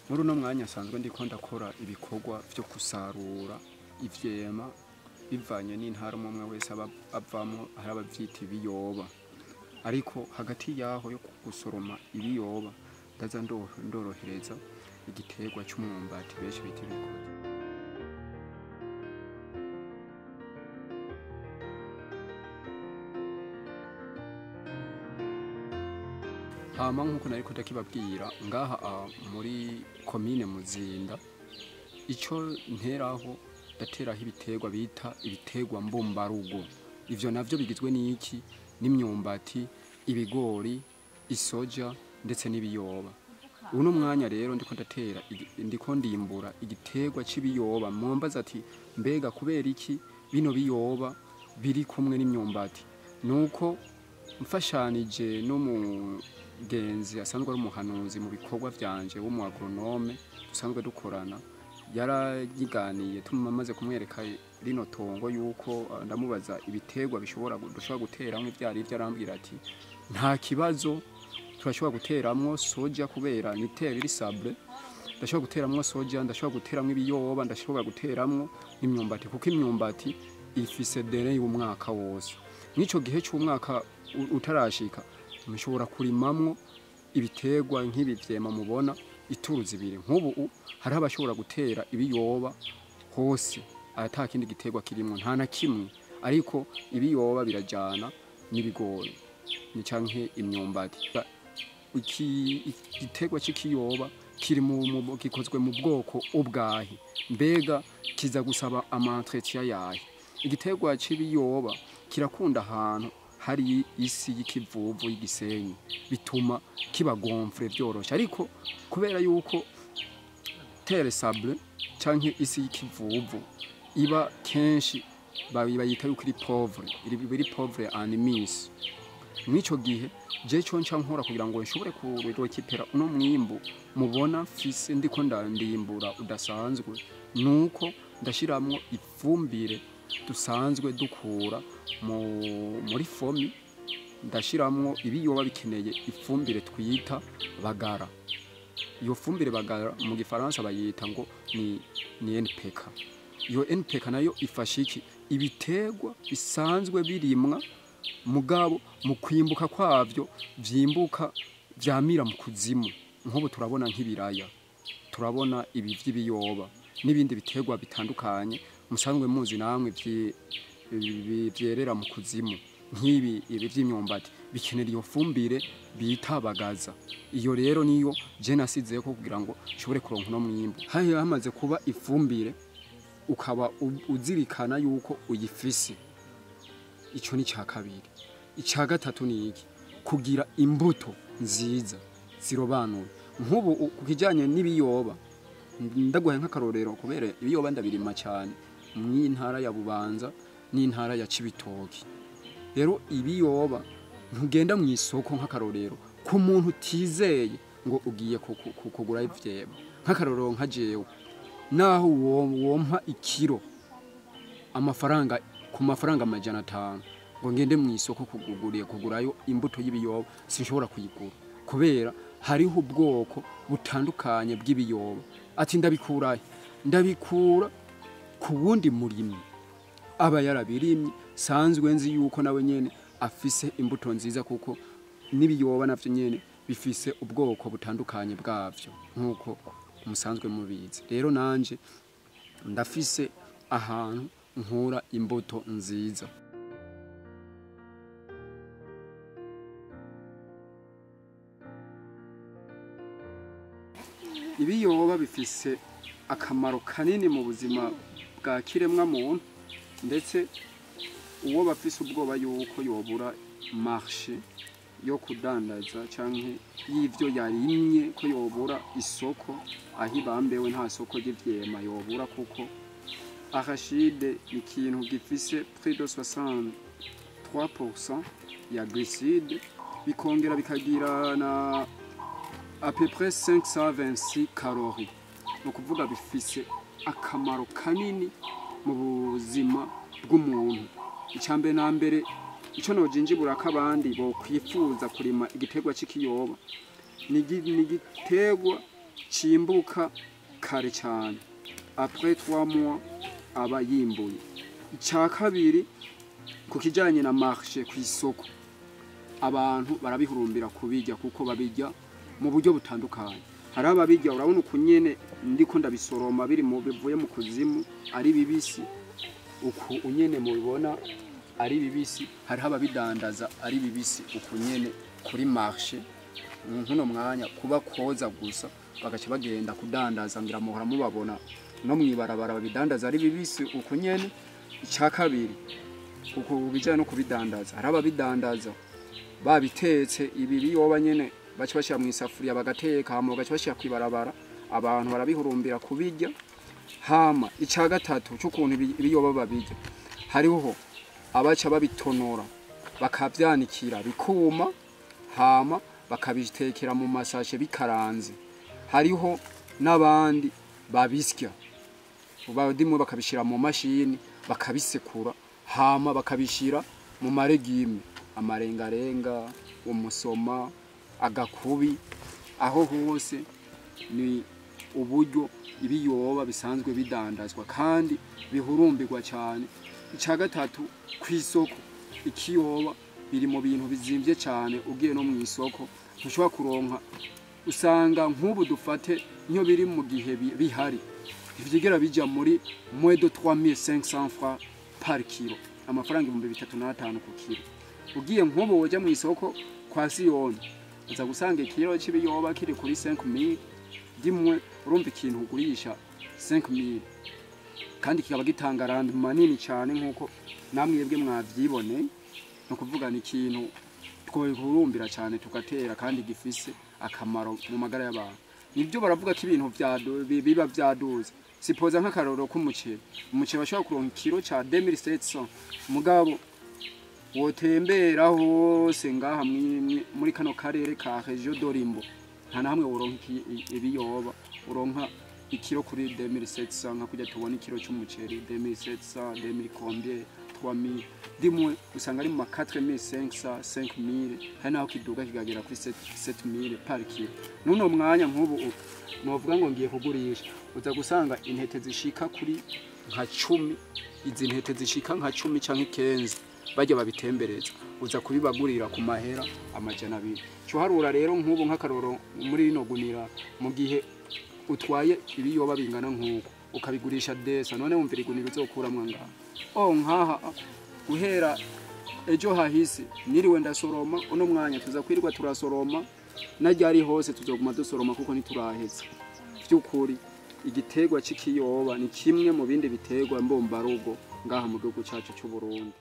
Muri uno mwanya nsanzwe ndiko ndakora ibikorwa vyo gusarura ivyema bivanye n'intara umwe wese aba avamwo, hari abavyita ibiyoba. Ariko hagati yaho yo gusoroma ibiyoba ndaza ndorohereza igiterwa c'umwumbati benshi bita ibigori. Hama nkuko nariko ndakibabwira ngaha muri komine Muzinda, ico nteraho ndateraho ibiterwa bita ibiterwa mbumbarugo. Ivyo navyo bigizwe n'iki? N'imyumbati, ibigori, isoja ndetse n'ibiyoba. Uno mwanya rero ndiko ndatera, ndiko ndimbura igiterwa c'ibiyoba. Mwombaza ati mbega kubera iki bino biyoba biri kumwe n'imyumbati? Nuko mfashanije n'umugenzi asanzwe ari umuhanuzi mu bikorwa vyanje w'umu agronome dusanzwe dukorana, yarayiganiye tumaze kumwereka rino tongo yuko ndamubaza ibiterwa bishobora dushobora guteramwo ivyo arivyo, arambwira ati nta kibazo turashobora guteramwo soja kubera ni terre iri sable, ndashobora guteramwo soja, ndashobora guteramwo ibiyoba, ndashobora guteramwo imyumbati, kuko imyumbati ifise délai y'umwaka wose. Nico gihe c'umwaka utarashika mushobora kurimamwo ibiterwa nk'ibi vyema mubona ituru zibiri. Nk'ubu hari abashobora gutera ibiyoba hose ata kindi giterwa kirimwo nta na kimwe, ariko ibiyoba birajana n'ibigori ni canke imyumbati. Igiterwa c'ikiyoba kiri mu gikozwe mu bwoko ubwahe, mbega kiza gusaba ama entretien yahe? Igiterwa c'ibiyoba kirakunda ahantu hari isi y'ikivuvu y'igisenyi, bituma kiba gonfle vyoroshe. Ariko kubera yuko terre sable canke isi y'ikivuvu iba kenshi bayita yuko iri pauvre, iri pauvre en humus. Mwico gihe je co nca nkora kugira ngo nshobore kurekipera uno mwimbu mubona mfise ndiko ndandimbura udasanzwe, nuko ndashiramwo ifumbire dusanzwe dukura muri fomi, ndashiramwo ibiyoba bikeneye ifumbire twita bagara. Iyo fumbire bagara mu gifaransa bayita ngo ni NPK. Iyo NPK nayo ifasha iki? Ibiterwa bisanzwe birimwa mugabo mu kwimbuka kwavyo vyimbuka vyamira mu kuzimu. Nk'ubu turabona nk'ibiraya, turabona ibi vy'ibiyoba n'ibindi biterwa bitandukanye musanzwe muzi namwe vyerera mu kuzimu, nk'ibi ibi vy'imyumbati bikenera iyo fumbire bita bagaza. Iyo rero niyo je nasizeko kugira ngo nshobore kuronka uno mwimbu. Hahe hamaze kuba ifumbire ukaba uzirikana yuko uyifise, ico ni ca kabiri. Ica gatatu ni iki? Kugira imbuto nziza zirobanuye. Nk'ubu kukijanye n'ibiyoba ndaguhaye nk'akarorero, kubera ibiyoba ndabirima cyane mw'intara ya Bubanza n'intara ya Cibitoki. Rero ibiyoba ntugenda mu isoko nk'akarorero ku muntu utizeye ngo ugiye kugura ivyema. Nk'akarorero nka jewe, naho wompa ikiro amafaranga ku mafaranga 500 ngo ngende mu isoko kugurayo imbuto y'ibiyoba, sinshobora kuyigura kubera hariho ubwoko butandukanye bw'ibiyoba. Ati ndabikurahe? Ndabikura ku wundi murimyi aba yarabirimye, sanzwe nzi yuko nawe nyene afise imbuto nziza, kuko n'ibiyoba navyo nyene bifise ubwoko butandukanye bwavyo nkuko musanzwe mubizi. Rero nanje ndafise ahantu nkura imbuto nziza. Ibiyoba bifise akamaro kanini mu buzima bwa kiremwa muntu, ndetse uwo bafise ubwoba yuko yobura marché yo kudandaza canke y'ivyo yarimye, ko yobura isoko aho ibambewe nta soko ry'ivyema yobura, kuko arachide ni ikintu gifise près de 63% ya glucide, bikongera bikagira na à peu près 526 calories. Ni ukuvuga bifise akamaro kanini mu buzima bw'umuntu. Icambere na mbere ico nojinjibura ko abandi bo kwifuza kurima igiterwa c'ikiyoba, ni igiterwa Cimbuka kare cyane, après 3 mois aba yimbuye. Icya kabiri, ku kijyanye na marché, ku isoko abantu barabihurumbira kubirya, kuko babirya mu buryo butandukanye. Hari ababirya, urabona uku nyene ndiko ndabisoroma biri mu bivuye mu kuzimu ari bibisi, uku unyene mubibona ari bibisi. Hariho ababidandaza ari bibisi uku nyene kuri marché nkuno mwanya, kuba koza gusa bagaca bagenda kudandaza. Ngira muhora mubabona no mwibarabara babidandaza ari bibisi uku nyene. Icya kabiri, uku bijyanye no kubidandaza, hari ababidandaza babitetse ibi biyoba nyene, baca bashyira mu isafuriya bagateka, hama bagaca bashyira kwibarabara, abantu barabihurumbira kubirya. Hama icya gatatu cy'ukuntu ibiyoba babirya, hariho abaca babitonora bakavyanikira bikuma, hama bakabitekera mu masashe bikaranze. Hariho n'abandi babisya badimwe bakabishira mu mashini bakabisekura, hama bakabishira mu ma légumes, amarengarenga, umusoma, agakubi, aho hose. Ni uburyo ibiyoba bisanzwe bidandazwa kandi bihurumbirwa cyane. Icya gatatu, ku isoko ikiyoba biri mu bintu bizimvye cyane. Ugiye no mu isoko ntushobora kuronka, usanga nk'ubu dufate niyo biri mu gihe bihari, ntivyigera bija muri moins de 3500 francs par kilo, amafaranga 3500 ku kilo. Ugiye nk'ubu woja mu isoko kwa Siyoni, uza gusanga ikiro cy'ibiyoba kiri kuri 5000 dimwe. Urumva ikintu ugurisha 5000 kandi kikaba gitanga rendement manini cyane, nk'uko namwebwe mwavyibone, ni ukuvuga ni ikintu twohurumbira cyane tugatera kandi gifise akamaro mu magara y'abantu. Nibyo baravuga ko ibintu biba vyaduze. Sipoza nk'akarorero k'umuceri, umuceri bashobora kuronka ikiro ca 2700, mugabo wotembera hose ngaha muri kano karere ka région de l'Imbo, nta na hamwe woronka ibiyoba, uronka ikiro kuri 2700 nka kujya tubona ikiro c'umuceri 2700, 2000 combien, 3000. Dimwe usanga ari mu ma 4500, 5000, hari naho kiduga kikagera kuri 7000 par kilo. Nuno mwanya nk'ubu novuga ngo ngiye kugurisha, uza gusanga intete zishika kuri nka 10, izi ntete zishika nka 10 canke 15, bajya babitembereza, uza kubibagurira ku mahera 200. Cyoharura rero nk'ubu nk'akaroro muri rino gunira, mu gihe utwaye ibiyoba bingana nk'uko ukabigurisha desa, none wumvira igunira uzokuramwo ngaha. Oh, nkaha guhera ejo hahise niriwe ndasoroma, uno mwanya tuza kwirirwa turasoroma, najyari hose tuzoguma dusoroma kuko ntituraheza. By'ukuri igiterwa c'ikiyoba ni kimwe mu bindi biterwa mbumbarugo ngaha mu gihugu cacu c'u Burundi.